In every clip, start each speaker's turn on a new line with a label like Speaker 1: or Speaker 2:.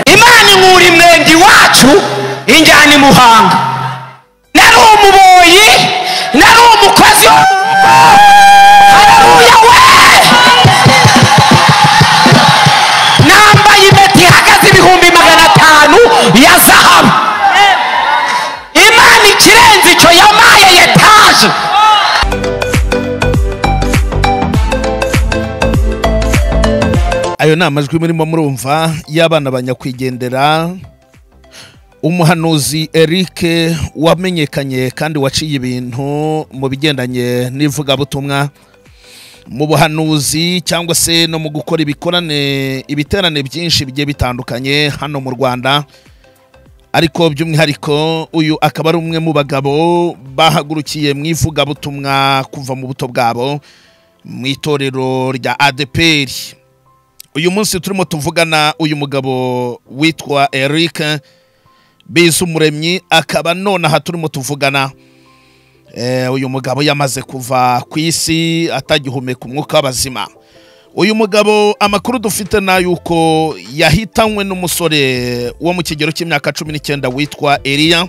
Speaker 1: Imana inkura imwenge iwacu injyana i Muhanga. Nari umuboyi, nari umukozi wo mu rugo. Haleluya we! Nambaye impeta ihagaze 500,000 ya zahabu. Imana ikirenze icyo yamaye etaje.
Speaker 2: Ayo ni amajwi murimo murumva y'abana banyakwigendera umuhanuzi Eric wamenyekanye kandi waciye ibintu mu bigendanye n'ivugabutumwa, mu buhanuzi cyangwa se no mu gukora ibikorane ibiterane byinshi bigiye bitandukanye hano mu Rwanda. Ariko by'umwihariko uyu akaba ari umwe mu bagabo bahagurukiye mu ivugabutumwa kuva mu buto bwabo mu itorero rya ADEPR. Uyu munsi turimo tuvugana uyu mugabo witwa Eric Bizumuremyi, akaba none aha turimo tuvugana uyu mugabo yamaze kuva ku isi atagihumeka umwuka w'abazima. Uyu mugabo amakuru dufite na yuko yahitanywe n'umusore wo mu kigero cy'imyaka 19 witwa Eliya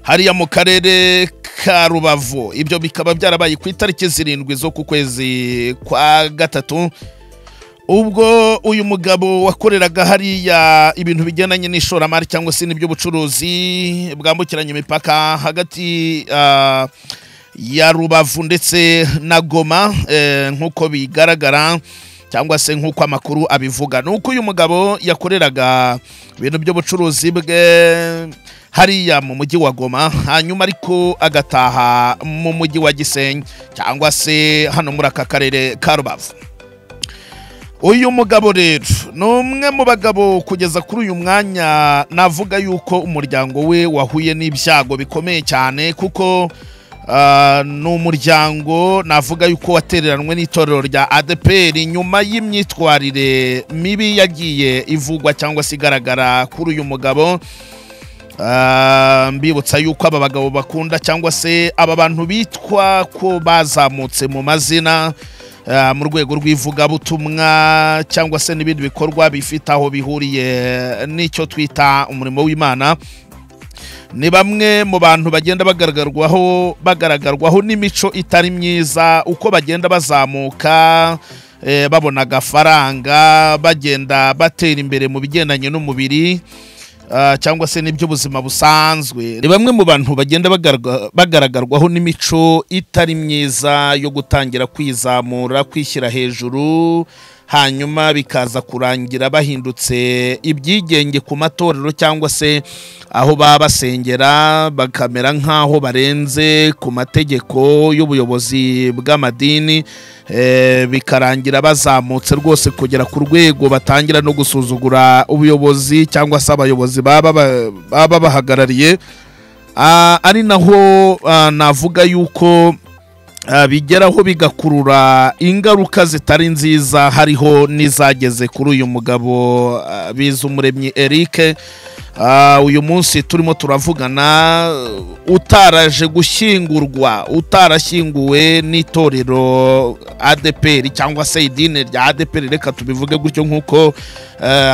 Speaker 2: hariya mu karere ka Rubavu. Ibyo bikaba byarabaye ku itariki 7 zo ku kwezi kwa 3, ubwo uyu mugabo wakoreraga hariya ibintu bigendanye n'ishoramari cyangwa se n'iby'ubucuruzi bwambukiranya imipaka hagati ya Rubavu ndetse na Goma, nk'uko bigaragara cyangwa se nk'uko amakuru abivuga. Nuko uyu mugabo yakoreraga ibintu by'ubucuruzi bwe hariya mu mujyi wa Goma, hanyuma ariko agataha mu mujyi wa Gisenyi cyangwa se hano muri aka karere ka Rubavu. Uyu mugabo rero ni umwe mu bagabo kugeza kuri uyu mwanya navuga yuko umuryango we wahuye n'ibyago bikomeye cyane, kuko ni umuryango navuga yuko watereranwe n'itorero rya ADEPR nyuma y'imyitwarire mibi yagiye ivugwa cyangwa se igaragara kuri uyu mugabo. Mbibutsa yuko aba bagabo bakunda cyangwa se aba bantu bitwa ko bazamutse mu mazina mu rwego rw'ivugabutumwa cyangwa se n'ibindi bikorwa bifite aho bihuriye n'icyo twita umurimo w'Imana, ni bamwe mu bantu bagenda bagaragarwaho n'imico itari myiza. Uko bagenda bazamuka babona agafaranga, bagenda batera imbere mu bigendanye n'umubiri cyangwa se n'iby'ubuzima busanzwe, ni bamwe mu bantu bagenda bagaragarwaho n'imico itari myiza yo gutangira kwizamura, kwishyira hejuru, hanyuma bikaza kurangira bahindutse ibyigenge ku matorero cyangwa se aho baba basengera, bakamera nk'aho barenze ku mategeko y'ubuyobozi bw'amadini, bikarangira bazamutse rwose kugera ku rwego batangira no gusuzugura ubuyobozi cyangwa se abayobozi baba bahagarariye. Ari naho navuga yuko bigeraho bigakurura ingaruka zitari nziza, hariho n'izageze kuri uyu mugabo Bizumuremyi Eric. Uyu munsi turimo turavugana utaraje gushyingurwa, utarashyinguwe n'itorero ADEPR cyangwa se idini rya ADEPR, reka tubivuge gutyo nk'uko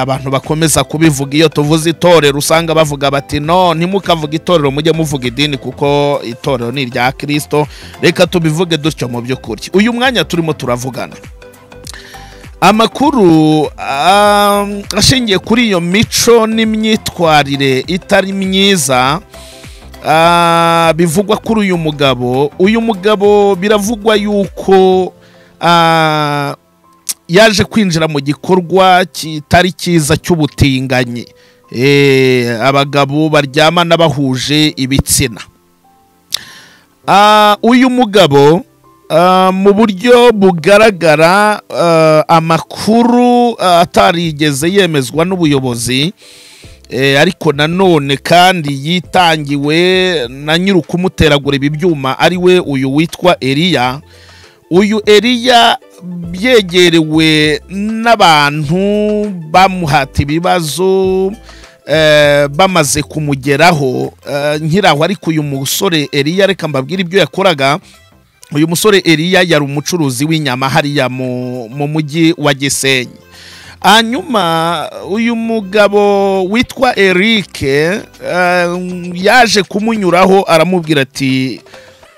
Speaker 2: abantu bakomeza kubivuga. Iyo tuvuze itorero usanga bavuga bati no, ntimukavuga itorero, mujye muvuga idini kuko itorero ni irya Kristo. Reka tubivuge dutyo. Mu by'ukuri uyu mwanya turimo turavugana amakuru ashingiye kuri iyo mico n'imyitwarire itari myiza bivugwa kuri uyu mugabo. Uyu mugabo biravugwa yuko yaje kwinjira mu gikorwa kitari cyiza cy'ubutinganyi, abagabo baryamana bahuje ibitsina. Uyu mugabo mu buryo bugaragara amakuru atarigeze yemezwa n'ubuyobozi, ariko nanone kandi yitangiwe na nyir'ukumuteragura ibi byuma ari we uyu witwa Eliya. Uyu Eliya Yegerewe n'abantu bamuhata ibibazo, bamaze kumugeraho nkiraho. Ariko uyu musore Eliya, reka mbabwire ibyo yakoraga. Uyu musore Eliya yari umucuruzi w'inyama hariya mu mujyi wa Gisenyi. Hanyuma uyu mugabo witwa Eric yaje kumunyuraho, aramubwira ati: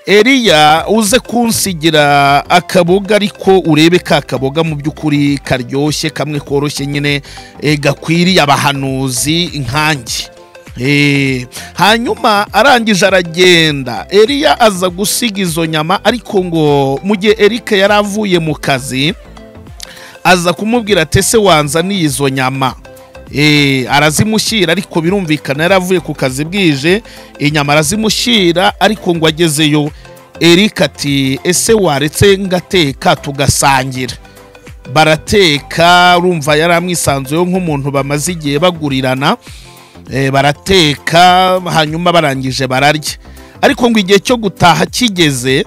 Speaker 2: "Eliya, uze kunsigira akaboga, ariko urebe ka kaboga mu by'ukuri karyoshye, kamwe koroshye nyine, gakwiriye abahanuzi nkanjye." Hanyuma arangije aragenda, Eliya aza gusiga izo nyama. Ariko ngo mu gihe Eric yari avuye mu kazi, aza kumubwira ati: "Ese wanzaniye izo nyama?" Arazimushyira, ariko birumvikana yari avuye ku kazi bwije. Inyama arazimushyira, ariko ngo agezeyo Eric ati: "Ese waretse ngateka tugasangira?" Barateka, urumva yari amwisanzuyeho nk'umuntu bamaze igihe bagurirana. Barateka, hanyuma barangije bararya. Ariko ngo igihe cyo gutaha kigeze,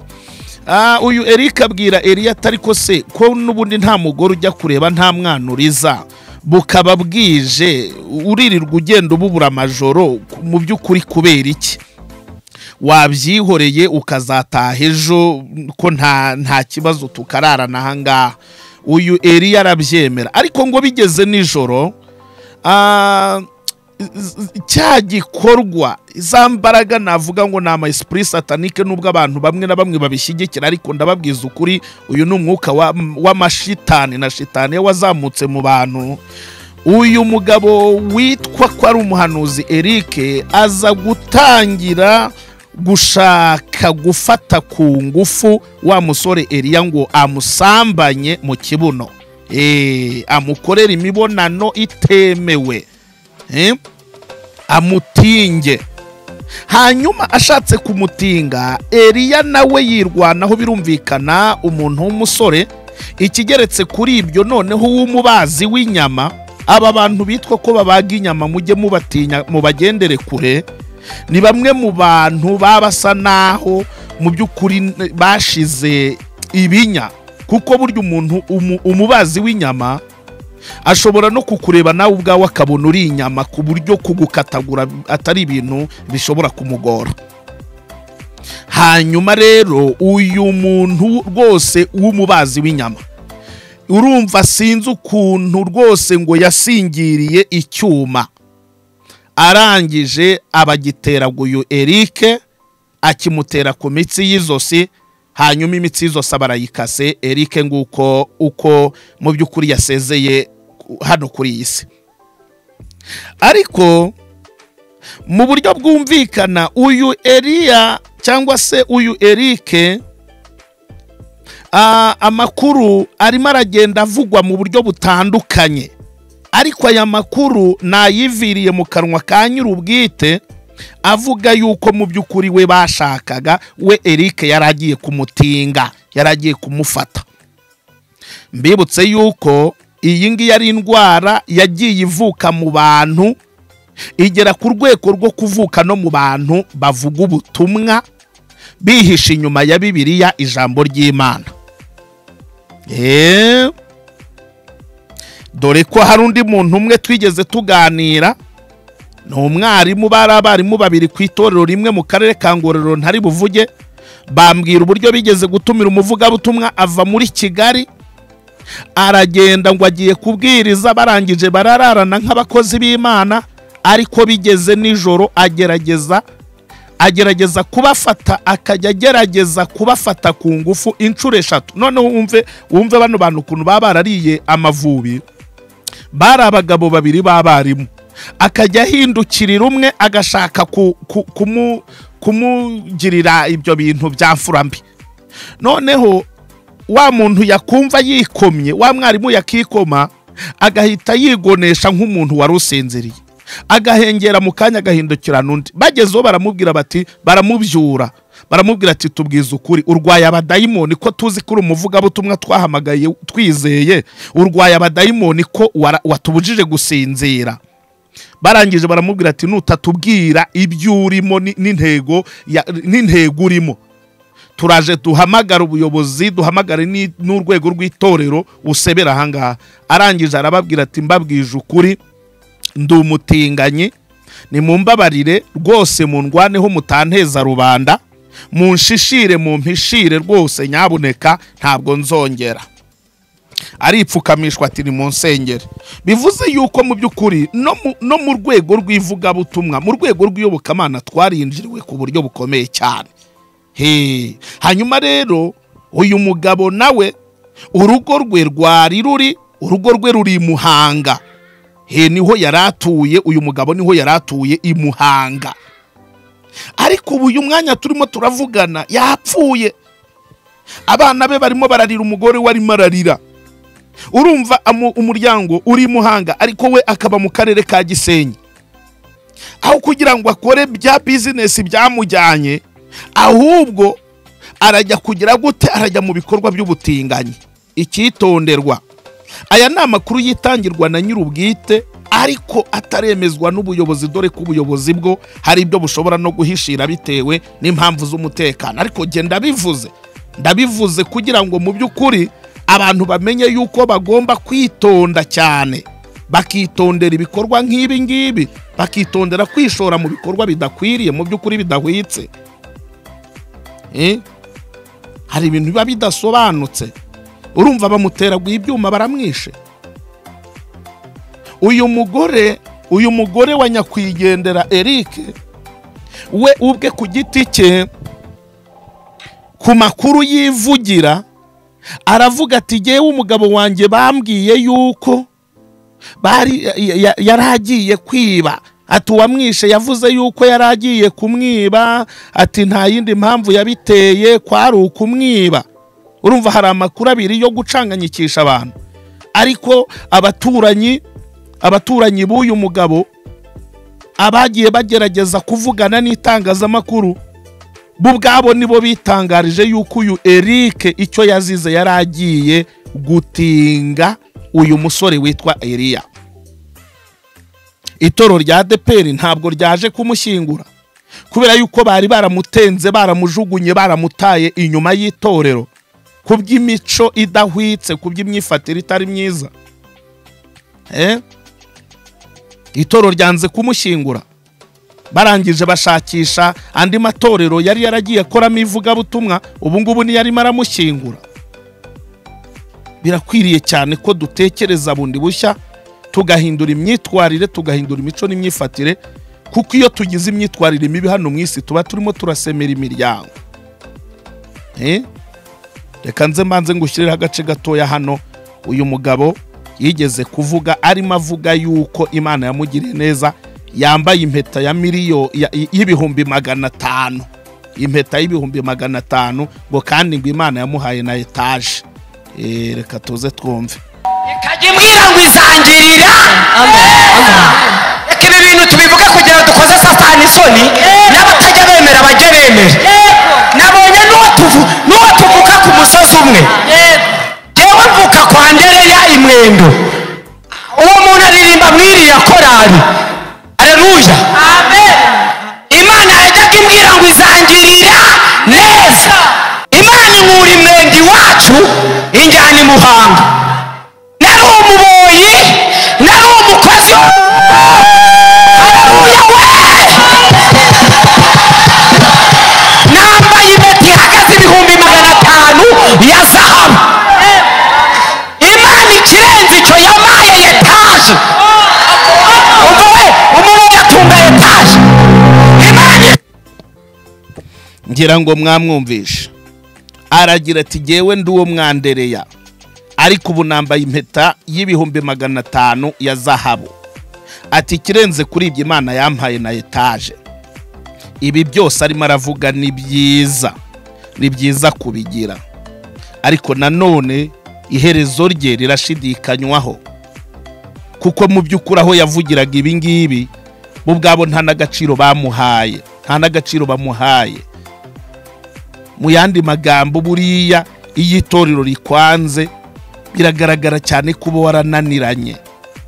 Speaker 2: uyu Eric abwira Eliya ati: "Ariko se ko n'ubundi nta mugore ujya kureba, nta mwana uriza, bukaba bwije, uririrwa ugenda ububura amajoro, mu by'ukuri kubera iki? Wabyihoreye ukazataha ejo, ko nta kibazo tukararana aha ngaha." Uyu Eliya arabyemera. Ariko ngo bigeze nijoro, cya gikorwa, za mbaraga navuga ngo ni ama esprit satanique, nubwo abantu bamwe na bamwe babishyigikira, ariko ndababwiza ukuri, uyu ni umwuka w'amashitani na shitani wazamutse mu bantu. Uyu mugabo witwa ko ari umuhanuzi Eric aza gutangira gushaka gufata ku ngufu wa musore Eliya, ngo amusambanye mu kibuno, amukorere imibonano itemewe, amutinge. Hanyuma ashatse kumutinga, Eliya nawe yirwanaho, birumvikana umuntu w'umusore. Ikigeretse kuri ibyo noneho, w'umubazi w'inyama, aba bantu bitwa ko babaga inyama mujye mubatinya, mubagendere kure. Ni bamwe mu bantu baba basa naho mu by'ukuri bashize ibinya, kuko burya umuntu umubazi w'inyama ashobora no kukureba nawe ubwawe akabona uri inyama, ku buryo kugukatagura atari ibintu bishobora kumugora. Hanyuma rero uyu muntu rwose w'umubazi w'inyama, urumva sinzi ukuntu rwose ngo yasingiriye icyuma, arangije abagiteraga uyu Eric, akimutera ku mitsi y'izosi, hanyuma imitsi y'izosi barayikase. Eric nguko uko mu by'ukuri yasezeye hano kuri iyi si. Ariko mu buryo bwumvikana, uyu Eliya cyangwa se uyu Eric, amakuru arimo aragenda avugwa mu buryo butandukanye, ariko aya makuru nayiviriye mu kanwa ka nyir'ubwite, avuga yuko mu by'ukuri we bashakaga, we Eric yari agiye kumutinga, yari agiye kumufata. Mbibutse yuko iyi ngiyi ari indwara yagiye ivuka mu bantu, igera ku rwego rwo kuvuka no mu bantu bavuga ubutumwa bihishe inyuma ya Bibiliya, ijambo ry'Imana. Dore ko hari undi muntu umwe twigeze tuganira, ni umwarimu, bari abarimu babiri ku itorero rimwe mu karere ka Ngororero ntari buvuge, bambwira uburyo bigeze gutumira umuvugabutumwa ava muri Kigali, aragenda ngo agiye kubwiriza, barangije barararana nk'abakozi b'Imana, ariko bigeze nijoro agerageza kubafata, akajya agerageza kubafata ku ngufu inshuro 3. Noneho wumve bano bantu ukuntu baba barariye amavubi, bari abagabo babiri b'abarimu, akajya ahindukirira umwe agashaka kumugirira ibyo bintu bya mfura mbi. Noneho wa muntu yakumva yikomye, wa mwarimu yakikoma, agahita yigonesha nk'umuntu wari usinziriye, agahengera mu kanya agahindukirana undi. Bagezeho baramubwira bati, baramubyura, baramubwira ati: "Tubwize ukuri, urwaye abadayimoni ko tuzi ko uri umuvugabutumwa twahamagaye twizeye? Urwaye abadayimoni ko watubujije gusinzira?" Barangije baramubwira ati: "Nutatubwira ibyo urimo n'intego urimo, Turaje duhamagara ubuyobozi, duhamagare n'urwego rw'itorero usebera ahangaha. Arangije arababwira ati mbabwije ukuri ndi umutinganyi, nimumbabarire rwose mundwaneho mutanteza rubanda, munshishire mumpishire rwose nyabuneka ntabwo nzongera. Aripfukamishwa ati nimunsengere. Bivuze yuko mu by'ukuri no mu rwego rw'ivugabutumwa, mu rwego rw'iyobokamana twarinjiriwe ku buryo bukomeye cyane. Hanyuma rero uyu mugabo nawe urugo rwe rwari ruri, urugo rwe ruri Muhanga. Niho yaratuye uyu mugabo, niho yaratuye i Muhanga. Ariko ubu uyu mwanya turimo turavugana yapfuye. Abana be barimo bararira, umugore we arimo ararira. Urumva umuryango uri Muhanga ariko we akaba mu karere ka Gisenyi. Aho kugira ngo akore bya business byamujyanye, ahubwo arajya kugira gute? Arajya mu bikorwa by'ubutinganyi. Icyitonderwa, aya ni amakuru yitangirwa na nyir'ubwite ariko ataremezwa n'ubuyobozi, dore ko ubuyobozi bwo hari ibyo bushobora no guhishira bitewe n'impamvu z'umutekano. Ariko jye ndabivuze kugira ngo mu by'ukuri abantu bamenye yuko bagomba kwitonda cyane, bakitondera ibikorwa nk'ibi ngibi, bakitondera kwishora mu bikorwa bidakwiriye, mu by'ukuri bidahwitse. Hari ibintu biba bidasobanutse. Urumva bamuteraguye ibyuma baramwishe. Uyu mugore wa nyakwigendera Eric we ubwe ku giti cye, ku makuru yivugira, aravuga ati jyewe umugabo wanjye bambwiye yuko bari yaragiye kwiba. Ati uwamwishe yavuze yuko yaragiye kumwiba, ati nta yindi mpamvu yabiteye kwari ukumwiba. Urumva hari amakuru abiri yo gucanganyikisha abantu. Ariko abaturanyi b'uyu mugabo abagiye bagerageza kuvugana n'itangazamakuru bo ubwabo nibo bitangarije yuko uyu Eric icyo yazize yaragiye gutinga uyu musore witwa Eliya. Itoro rya ADEPR ntabwo ryaje kumushyingura kubera yuko bari baramutenze, baramujugunye, baramutaye inyuma y'itorero kuby'imico idahwitse, kuby'imyifatire itari myiza. Itoro ryanze kumushyingura, barangije bashakisha andi matorero yari yaragiye akoramo ivugabutumwa, ubu ngubu ni yarimo aramushyingura. Birakwiriye cyane ko dutekereza bundi bushya, tugahindura imyitwarire, tugahindura imico n'imyifatire, kuko iyo tugize imyitwarire mibi hano mu isi tuba turimo turasemera imiryango. Reka nze mbanze ngushyirire agace gatoya hano. Uyu mugabo yigeze kuvuga, arimo avuga yuko Imana yamugiriye neza, yambaye impeta ya 500,000, impeta y'500,000, ngo kandi ngo Imana yamuhaye na etaje. Reka tuze twumve.
Speaker 1: Ikajya imbwira ngo izangirira. Reka ibi bintu tubivuge kugira ngo dukoze Satani isoni, n'abatajya bemera bajye bemera. Nabonye n'uwo tuvuka ku musozi umwe. Jyewe mvuka kwa Andereya Imwendo. Uwo muntu aririmba mwiriya korali. Haleluya. Amen. Imana yajyaga imbwira ngo izangirira neza. Imana inkura imwendo iwacu injyana i Muhanga. Nari umuboyi, nari umukozi. Haleluya we! Nambaye impeta ihagaze 500,000 ya zahabu. Imana ikirenze icyo yamaye etaje. Umva we, umuntu atunga etaje. Imana
Speaker 2: ngira ngo mwamwumvisha. Aragira ati jyewe ndi uwo mwandereya, ariko ubu nambaye impeta y'500,000 ya zahabu. Ati ikirenze kuri ibyo Imana yampaye na etaje. Ibi byose arimo aravuga ni byiza, ni byiza kubigira, ariko nanone iherezo rye rirashidikanywaho, kuko mu by'ukuri aho yavugiraga ibi ngibi bo ubwabo nta n'agaciro bamuhaye, nta n'agaciro bamuhaye. Mu yandi magambo, buriya iyo itorero rikwanze biragaragara cyane kuba warananiranye.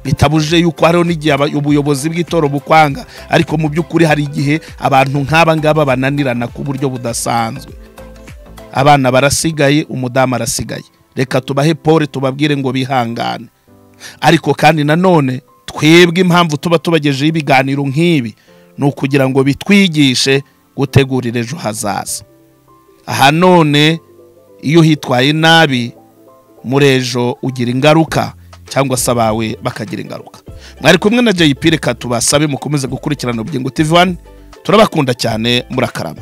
Speaker 2: Bitabuje yuko hariho n'igihe ubuyobozi bw'itoro bukwanga, ariko mu by'ukuri hari igihe abantu nk'aba ngaba bananirana ku buryo budasanzwe. Abana barasigaye, umudamu arasigaye. Reka tubahe pole, tubabwire ngo bihangane. Ariko kandi nanone twebwe impamvu tuba tubagejeho ibiganiro nk'ibi ni ukugira ngo bitwigishe gutegurira ejo hazaza. Aha none iyo hitwaye nabi muri ejo ugira ingaruka, cyangwa se abawe bakagira ingaruka. Mwari kumwe na JP, reka tubasabe mukomeze gukurikirana Ubugingo TV 1. Turabakunda cyane, murakarama.